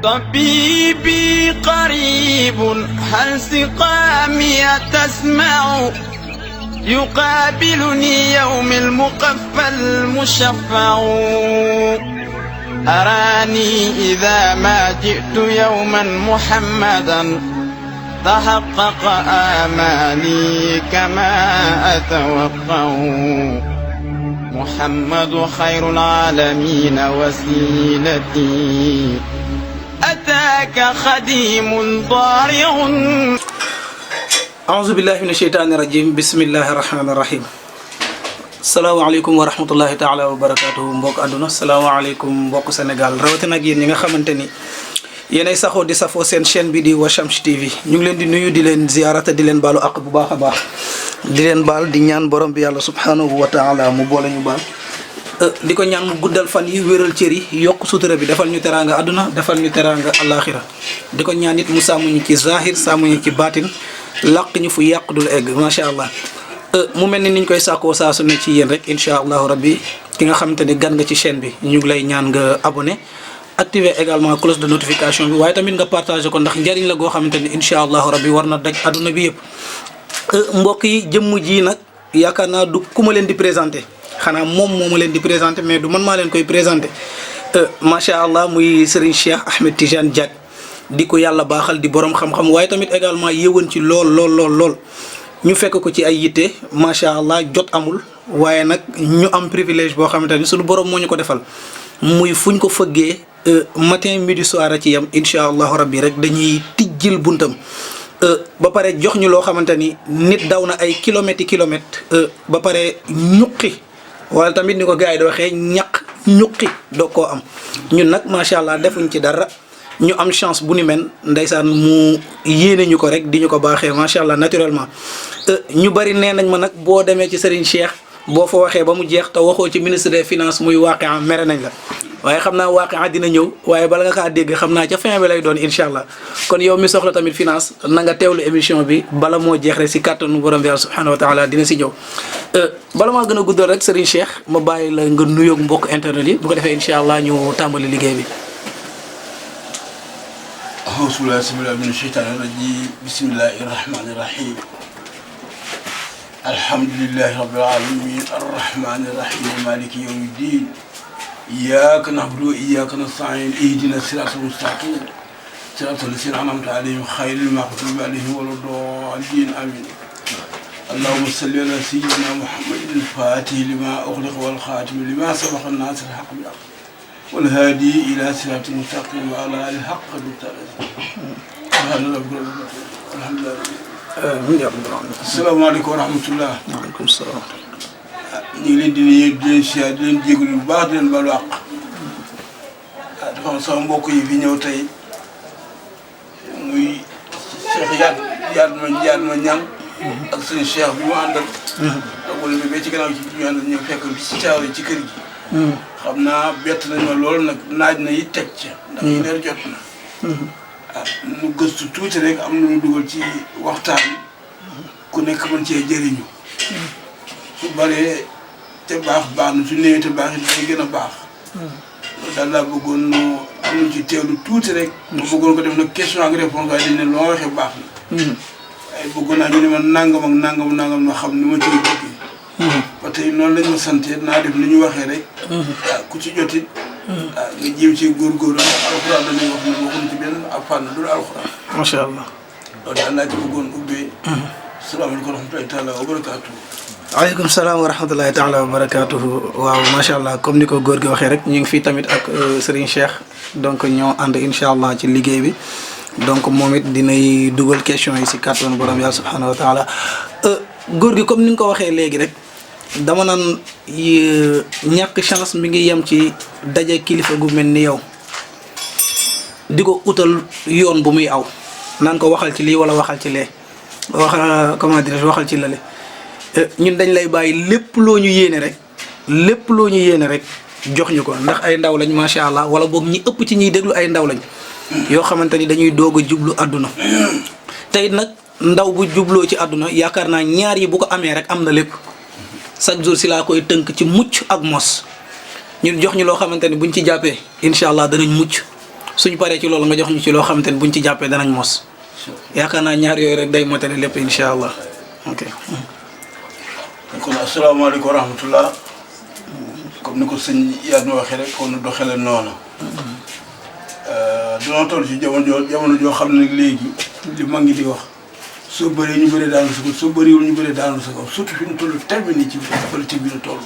طبيبي قريب هل سقامي تسمع يقابلني يوم المقفى المشفع أراني إذا ما جئت يوما محمدا تحقق آمالي كما أتوقع محمد خير العالمين وسيلتي أتاك خديم ضارع. أعوذ بالله من الشيطان الرجيم بسم الله الرحمن الرحيم. salaamaaleykum wa rahmatullahi taala wa barakaatuhu mbokk àdduna salaamaaleykum mbokk Sénégal rawatina ak yéen ñi nga xamante ni yéenay saxoo di safoo seen chaîne bi di Washams TV ñu ngi leen di nuyu di leen ziyaarata di leen baalu àq bu baax a baax di leen baal di ñaan borom bi yàlla subhanahu wa taala mu boole ñu baal di ko ñaan mu guddal fan yi wéral cër yi yokk sutura bi defal ñu teraanga àdduna defal ñu teraanga àllaaxira di ko ñaan it mu sàmm ñu ci zahir sàmm ñu ci baatin làq ñu fu yàq dul egg macha allah. mu mel ni niñ koy sàkkoo saa su ne ci yéen rek incha allahu rabbi ki nga xamante ni gan nga ci chaîne bi ñu ngi lay ñaan nga abonné activer également cloche de notification bi waaye tamit nga partagé ko ndax njariñ la goo xamante ni incha allahu rabbi war na daj adduna bi yëpp. mbokk yi jëmm ji nag yaakaar naa du ku ma leen di présenté xanaa moom moo ma leen di présenté mais du man maa leen koy présenté macha allah muy Serigne Cheikh Ahmed Tidiane Diack di ko yàlla baaxal di borom xam-xam waaye tamit également yéwén ci lool. ñu fekk ko ci ay yitte macha allah jot amul waaye nag ñu am privilège boo xamante ni suñu borom moo ñu ko defal muy fuñ ko fëggee matin midi soir a ci yam incha allahu rabbi rek dañuy tijjil buntam ba pare jox ñu loo xamante ni nit daw na ay kilomètres ba pare ñuqi wala tamit ni ko gars yi di waxee ñaq ñuqi doo koo am ñun nag macha allah defuñ ci dara. ñu am chance bu ni mel ndeysaan mu yéene ñu ko rek di ñu ko baaxee macha allah naturellement ñu bari nee nañ ma nag boo demee ci Serigne Cheikh boo fa waxee ba mu jeex te waxoo ci ministre des finances muy Waaqia mere nañ la waaye xam naa Waaqia dina ñëw waaye bala nga kaa dégg xam naa ca fin bi lay doon incha allah kon yow mi soxla tamit finance na nga teewlu émission bi bala moo jeex rek si kàttanu borom bi subhanahu wa taala dina si ñëw bala maa gën a guddal rek Serigne Cheikh ma bàyyi la nga nuyoog mbokk internet yi bu ko defee incha allah ñu tàmbali liggéey bi. أعوذ بالله من الشيطان الرجيم بسم الله الرحمن الرحيم الحمد لله رب العالمين الرحمن الرحيم مالك يوم الدين إياك نعبد وإياك نستعين اهدنا الصراط المستقيم صراط الذين أنعمت عليهم خير المغضوب عليهم ولا الضالين آمين اللهم صل على سيدنا محمد الفاتح لما أغلق والخاتم لما سبق الناس الحق بالحق والهادي إلى صراط المستقيم وعلى آله حق asalaamaaleykum wa rahmatulah. waaleykum salaam. ñu ngi leen di nuyu di leen siyaar di leen jégalu bu baax di leen balu àq. dafa am sama mbokk yi fi ñëw tey muy Cheikh yaat ma ñam ak seen Cheikh bi mu àndal. ak wala bi ba ci gannaaw ci ñu àndal ñëw fekk bi si caawa ci kër gi. xam naa bett nañ ma loolu nag naaj na yi teg ca. ndax yi leer jot na. nu gëstu tuuti rek am na mu dugal ci waxtaan ku nekk mën cee jëriñu su baree te baax na su néewee te baax it day gën a baax loolu daal laa bëggoon nu am nañ ci teewlu tuuti rek ma bëggoon ko def nag question ak réponse waaye dañ ne loo waxee baax na waaye bëggoon naa ñu ne ma nangam ak nangam na xam ni ma ciy bëggee ba tey noonu lañ ma sante naa def ni ñu waxee rek ku ci jotit nga jéem ci góorgóorlu ndax alxuraan dañuy wax ne waxuñu ci benn ak fànn du alxuraan. macha allah. loolu daal laa ci bëggoon ubbee. salaamaaleykum wa rahmatulahi taala wa barakaatu. waaleykum salaam wa rahmatulahi taala wa barakaatu. waaw macha allah comme ni ko góor gi waxee rek ñu ngi fii tamit ak Serigne Cheikh donc ñoo ànd incha allah ci liggéey bi donc moom it dinay dugal question yi si kàttanu borom yàlla subhanahu wa taala góor gi comme ni nga ko waxee léegi rek. dama naan ñàkk chance mi ngi yem ci daje kilifa gu mel ni yow di ko utal yoon bu muy aw naan ko waxal ci lii wala waxal ci lee comment dirais-je waxal ci lale ñun dañ lay bàyyi lépp loo ñu yéene rek jox ñu ko ndax ay ndaw lañ macha allah wala boog ñi ëpp ci ñiy déglu ay ndaw lañ yoo xamante ni dañuy doog a jublu àdduna tey nag ndaw bu jubloo ci àdduna yaakaar naa ñaar yi bu ko amee rek am na lépp. chaque jour si laa koy tënk ci mucc ak mos ñun jox ñu loo xamante ni buñ ci jàppee incha allah danañ mucc suñu paree ci loolu nga jox ñu ci loo xamante ni buñ ci jàppee danañ mos yaakaar naa ñaar yooyu rek day motale lépp incha allah ok. kon asalaamaaleykum wa rahmatullah comme ni ko sëñ Yadma waxee rek kon doxale noonu dinoo toll ci jamono joo xam ne léegi li mag ñi di wax soo bëree ñu bëree daanu sa kaw soo bëriwul ñu bëree daanu sa kaw surtout fi ñu toll terminé ci politique bi ñu toll.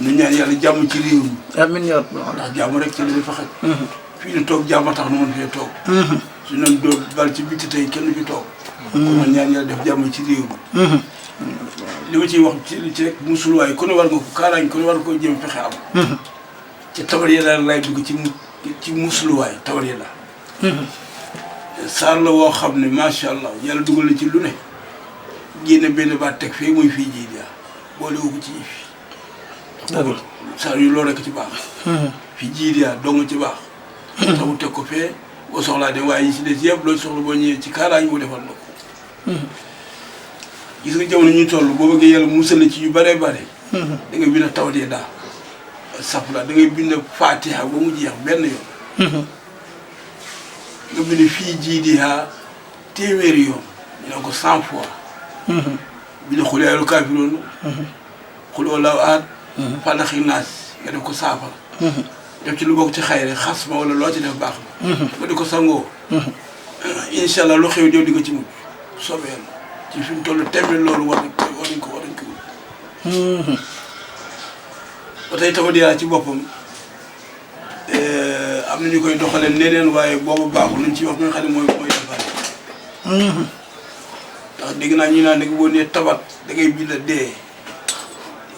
ñu ñaan yàlla jàmm ci réew mi. amiin yaa ndax jàmm rek ci li dafa xaj. fii ñu toog jàmm tax nu mën fee toog. su ñu doon bal ci bitti tey kenn du fi toog. kon man ñaan yàlla def jàmm ci réew mi. li ma ciy wax ci rek musuluwaay ku ne war nga ko kaaraange ku ne war nga ko jëm fexe am. ci tabar yàlla lay dugg ci musuluwaay tabar yàlla. saar la woo xam ne macha allah yàlla dugal na ci lu ne génne benn baat teg fee muy fii ji dia boole wu ko ci fii. saar yu loolu rek ci baax. fii ji dia dong ci baax. tax mu teg ko fee boo soxlaa dem waaye yi ci des yëpp loo soxla boo ñëwee ci kaaraange mu defal la ko. gis nga jamono ñuy toll boo bëggee yàlla musal la ci yu bëree bëri. da nga bind tawat yi daal safla da ngay bind fatiha ba mu jeex benn yoon. nga bind fii jiidiha téeméeri yoon ñu ne ko 100 fois. bind xul yaa ayyuhal kaafiruun. xul wallaahu ahad. falaq ak naas nga def ko saafara. def ci lu bokk ci xayri xas ma wala loo ci def baax na. nga di ko sangoo. incha allah lu xew jëw di nga ci mujj soobee yàlla ci fi mu toll téeméer loolu war nañ ko wut. ba tey tamit yaa ci boppam. am na ñu koy doxalee neneen waaye boobu baaxul luñ ci wax nga xam ne mooy defaat. ndax dégg naa ñu naan nag boo nee tabat da ngay bind dee.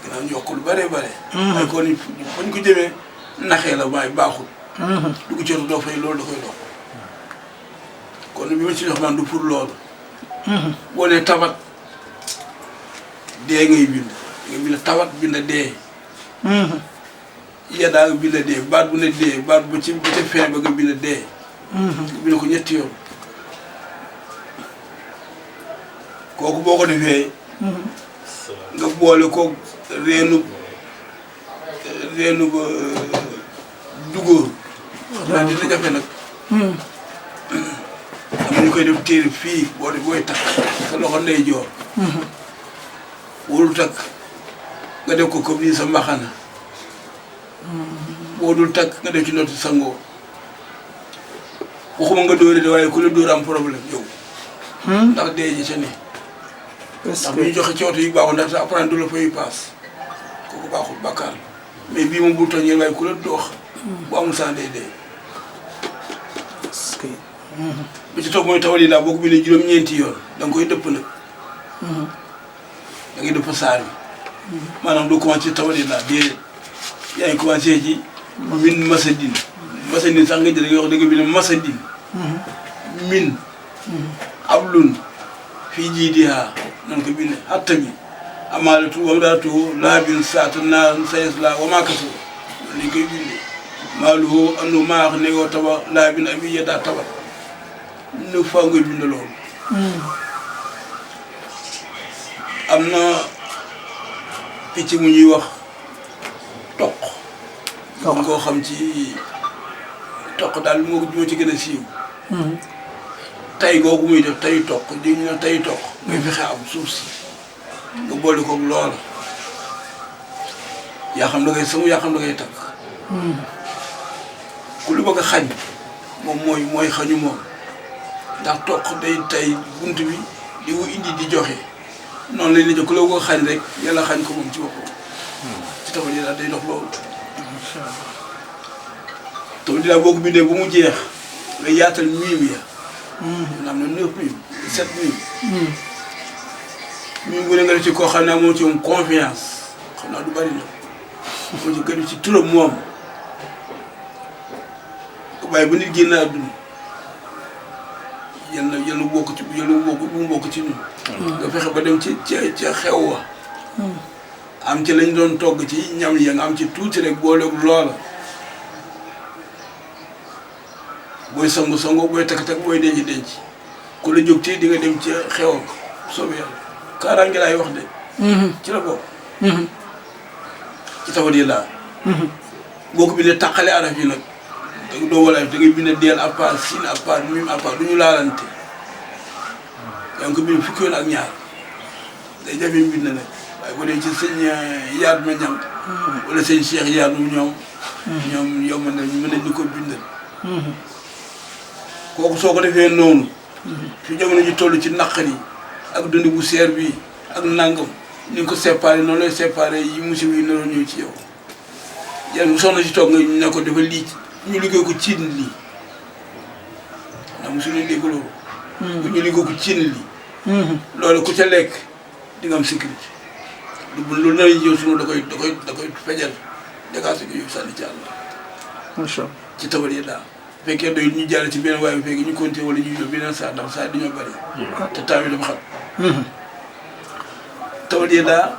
dégg naa ñu yokk lu bëree bëri. waaye kon fañ ko jëmee naxee la waaye baaxul. dugg ci doo fay loolu da koy dox. kon bi ma ci jox man du pour loolu. boo nee tabat dee ngay bind nga bind tabat bind dee. yaddaa nga bind dee baat bu ne dee baat ba ca fin ba nga bind dee. nga bind ko ñetti yoon. kooku boo ko defee. nga boole ko reenu ba dugóor. waaw dina jafe nag. am na ñu koy def téere fii booy takk sa loxo ndeyjoor. wóolu takk nga def ko comme nii sa mbaxana. boo dul takk nga def ci ndotti sangoo waxuma nga dóore de waaye ku la dóor am problème yow. ndax dee ji ca ne. ndax bu ñu joxe ci oto yi baaxul ndax sa apprenti du la fay paas kooku baaxul bàkkaar mais bii moom bul tooñee waaye ku la doox bu amul saa dee dee. bi ci toog mooy tawal yi daal boo ko bindee juróom-ñeenti yoon da nga koy dëpp nag. da ngay dëpp saar bi. maanaam doo commencé ci tawal yi daal déedéet yaa ngi commencé ci. min masadin sax nga jël nga wax dëgg bi ne masadin. min. ablun fii jiidiha nan ko bindee hatta bi amaalatu wamdaatu laabin saatu naar sayes la wamaakatu loolu lañ koy bindee maaluhu andu maax ne yoo taba laabin abi yeddaa tabat ne faa ngay bind loolu. am na picc mu ñuy wax toq. toq koo xam ci toq daal moo ci gën a siiw. tay googu muy def tayu toq di ñu ne tayu toq. ngay fexe am suuf si. nga boole koog loola. yaa xam da ngay sëmu yaa xam da ngay takk. ku lu bëgg a xañ moom mooy xañu moom. ndax toq day tay bunt bi di wu indi di joxe. noonu lañ la jox ku la ko xañ rek yàlla xañ ko moom ci boppam. ci taw daal day dox loolu. taw dinaa boo ko bindee bu mu jeex nga yaatal miim ya. am na 9 miim 7 miim. miim bu ne nga def ci koo xam ne amoo ci moom confiance xam naa du bari la. moo ci gën ci turam moom. waaye bu nit génn àdduna yal na bokk ci bu mu bokk ci ñun. nga fexe ba dem ci xew wa. am ci lañ doon togg ci ñam ya nga am ci tuuti rek booleeg loola. booy sangu booy takk booy denc ku la jóg ci di nga dem ci xewam soobee yàlla kaaraange laay wax de. ci la bokk. ci tawat yi laa. boo ko bindee tàqale araf yi nag doo wala da ngay bind deel à part siin à part mim à part du ñu laalante yaa ngi ko bind fukki yoon ak ñaar day jafe bind nag waaye bu dee ci sëñ yaat ma ñam wala sëñ Cheikh yaat mu ñoom yomb na mën nañ ñu ko bindal kooku soo ko defee noonu fi jamono ji toll ci naqari ak dund bu seer bi ak nangam ni nga ko séparé noonu lay séparé yi musiba yi naroon ñëw ci yow yan mu soxna si toog nga ne ko dafa lii ñu liggéey ko ciin lii ndax mosu leen dégg loolu bu ñu liggéey ko ciin lii loolu ku ca lekk di nga am sécurité lu nar yi ñëw sunu da koy fejal dégagé ko yóbbu sànni ci àll macha allah ci tawal yi daal bu fekkee doy ñu jàll ci benn waaye bu fekkee ñu continué wala ñu jël beneen saa ndax saa dañoo bëri te temps yi dafa xam tawal yi daal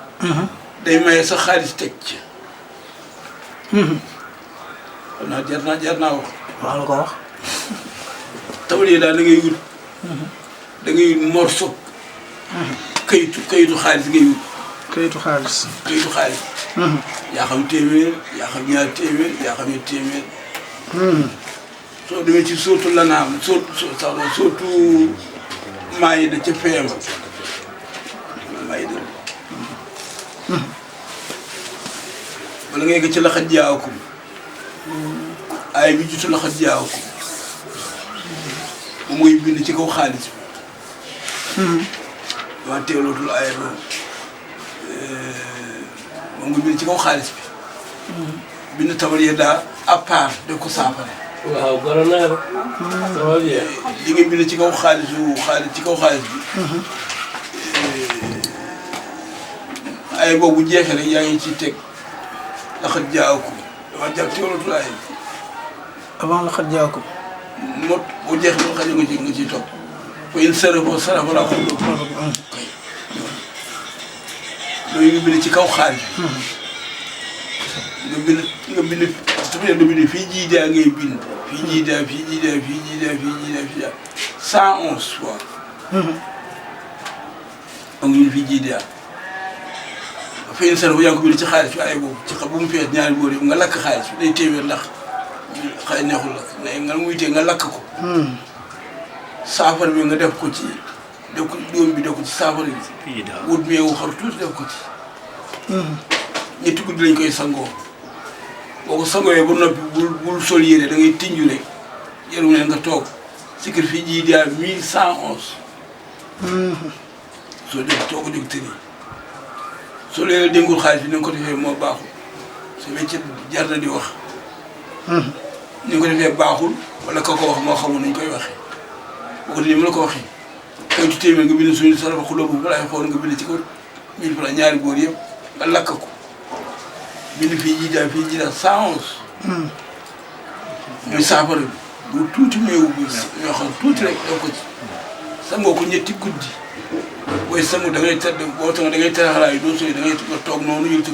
day maye sa xaalis teg ci xam naa jar naa wax maa la ko wax tawal yi daal da ngay wut morso kayitu xaalis ngay wut kayitu xaalis yaa xam téeméer yaa xam ñaar téeméer yaa xam ñetti téeméer soo demee ci surtout lanaam surtout maa yi da ca feem maa yi da wala ngay ci laxat jaawakum ay bi jiitu laxat jaawakum moom mooy bind ci kaw xaalis bi dama teelootul ay loolu moom nga bind ci kaw xaalis bi bind tabar yee daa à part def ko saafara waaw góor naa la. ça va bien. li nga bind ci kaw xaalis bi ay boobu jeexee rek yaa ngi ciy teg laxat jaawakum dama jàpp teelootul ay avant laxat jaawakum mot bu jeexee ba xajo nga ciy topp ko in sarafoo sarafa laa ko loolu nga bind ci kaw xaalis nga bind su fekkee nga bind fii jiidaa ngay bind fii jiidaa 111 fois donc ñun fii jiidaa fa in sarafoo yaa ngi ko bind ci xaalis bi ay boobu ci bu mu fees ñaari boor yëpp nga lakk xaalis bi day téeméer ndax xaalis neexul lakk nga muy tee nga lakk ko saafara bi nga def ko ci doom bi def ko ci saafara bi wut meewu xar tuuti def ko ci ñetti guddi lañ koy sangoo boo ko sangooyee ba noppi bul sol yére da ngay tinju rek yéen ne nga toog ci kër fii jii daal 1111 soo def toog dégg tëri soo leen dénkul xaalis bi ni nga ko defee moo baaxul su fekkee jar na di wax ni nga ko defee baaxul wala ka ko wax moo xamul nañ koy waxee boo ko defee mu la ko waxee kayitu téeméer nga bind suñu sarafa xulóo bu balaa xool nga bind ci ko 1000 francs ñaari góor yëpp nga lakk ko bind fii ji daal 111 muy saafara bi bu tuuti meewu bi ñoo xam tuuti rek def ko ci sangoo ko ñetti guddi booy sangu da ngay tëdd boo tanga da ngay teraxalaayu doo sooy da ngay toog noonu yël ci